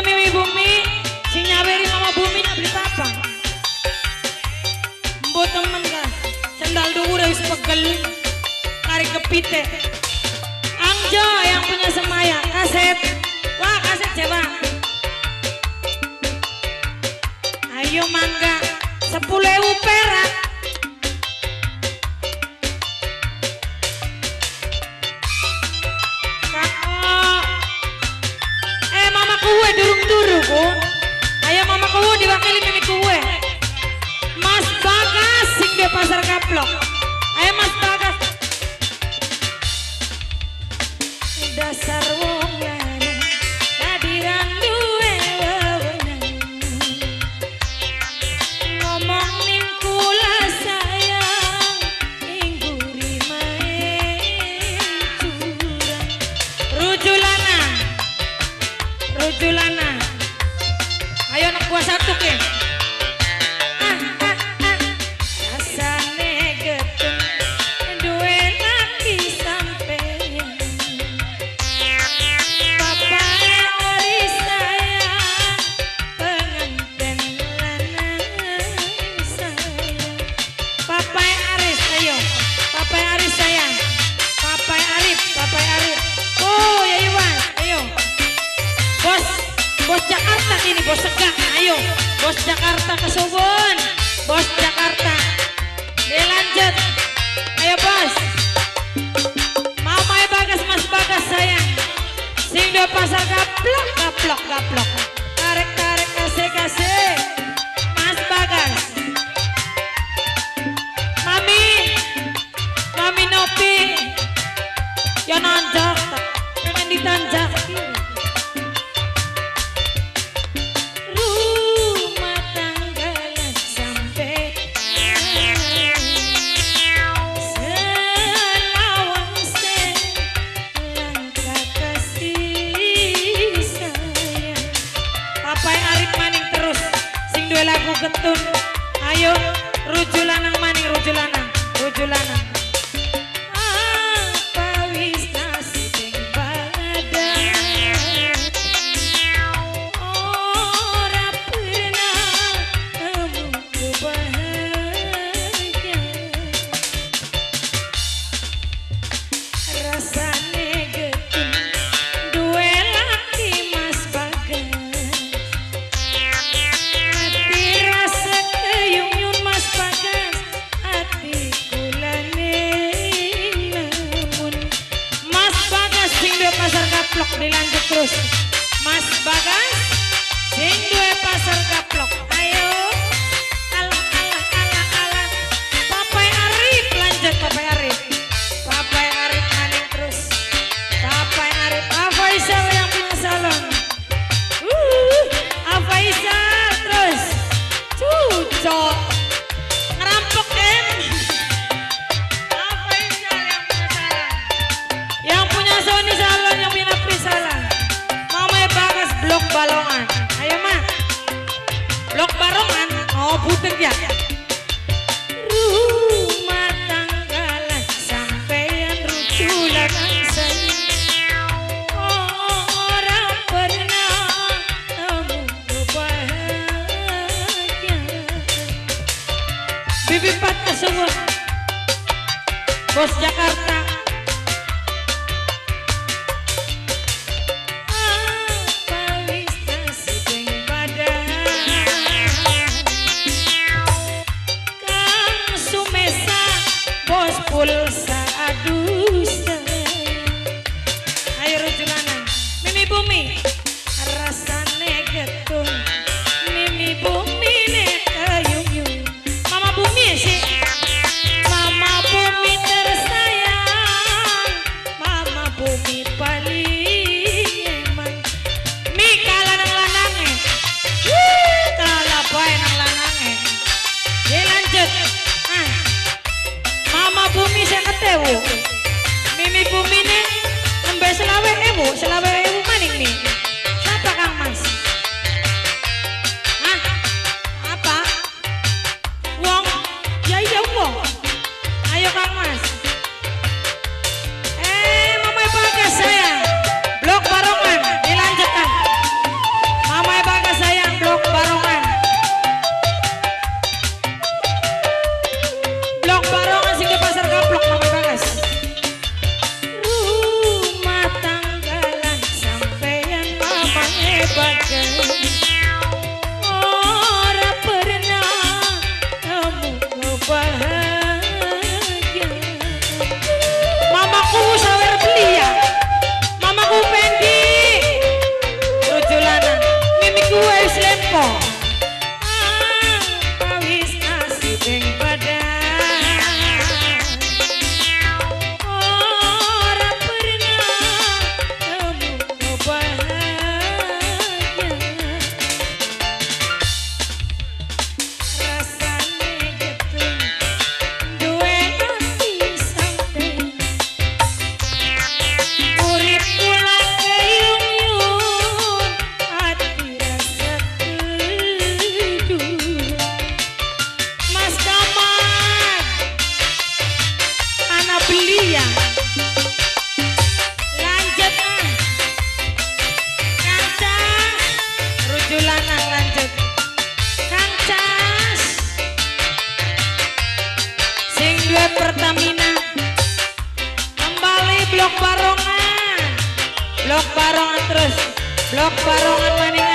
Ayo Mimi Bumi, sing nyaweri Mama Bumi nak beli apa? Mbok temen kan, sendal dhuwur wis pegel, tarik kepite. Angjo yang punya semaya, kaset. Wah, kaset Jawa. Ayo mangga, 10.000 perak. Kakak. Mama kuwe durung turu ku. Ayo mama kuwe diwakili mimi kuwe. Mas Bagas sing di pasar kaplok. Ayo Mas Bagas. Dasar wong lanang kadiran duwe wewenang. Ngomong ning kula sayang ing guri main curang. Rujulana. Rujulana. Ayo anak buah satu ke. Rasane getun duwe laki sampeyan. Papae Aris sayang penganten lanang sayang. Papae Aris ayo. Papae Aris sayang. Papae Arif, Papae Arif. Oh ya Iwan, ayo. Bos, bos Jakarta ini bos Segak, ayo. Bos Jakarta kesuwun. Bos Jakarta. Dilanjut. Ayo bos. Mamae Bagas, Mas Bagas sayang. Sing do pasar gaplok, gaplok, gaplok. Tarik, tarik, kasih, kasih. Mas Bagas. Mami. Mami Nopi. Ya nanjak, pengen ditanjak. Rumah tangga sampai selawase langkah kasih sayang. Papai Arif maning terus sing duwe lagu getun. Ayo rujulanang maning, rujulanang, rujulanang. Apa wis nasib ing badan ora pernah nemu kebahagiaan. Rasane getun duwe laki Mas Bagas. Ati rasa keyung Mas Bagas, ati kulane namun. Mas Bagas sing duwe pasar kaplok dilanjut terus. Mas Bagas sing duwe pasar kaplok. Ayo. Alah alah alah alah. Papai Arif lanjut, Papai Arif. Papai Arif maning terus. Papai Arif, Afaisal yang punya salon. Afaisal terus. Cucok. Ngerampok em. Afaisal yang punya salon. Yang punya Sony salon, yang punya Pri salon. Mama Bagas blok balongan. Ayo ma. Blok barongan. Oh butek ya. Rumah tangga lah sampean rujulan sayang. Ora pernah nemu kebahagiaan. Bibi Pat kesuwun. Bos Jakarta. Apa wis nasib ing badan Kang Sumesa bos pulsa aduh sayang. Ayo rujulana Mimi Bumi rasane getun. Mimi Bumi nek kayung. Mama Bumi sih. Mama Bumi tersayang. Mama Bumi paling eman. Mi kalah nang lanange. Kalah bae nang lanange. Dilanjut. Ah. Mama Bumi 50.000. Mimi Bumi nih nembe 25.000, 25.000 maning nih. Siapa Kang Mas? Hah? Apa? Wong? Ya iya wong. Ayo Kang Mas. Mama Bagas saya. Blok barongan dilanjutkan. Mama Blok barongan terus, blok barongan maning.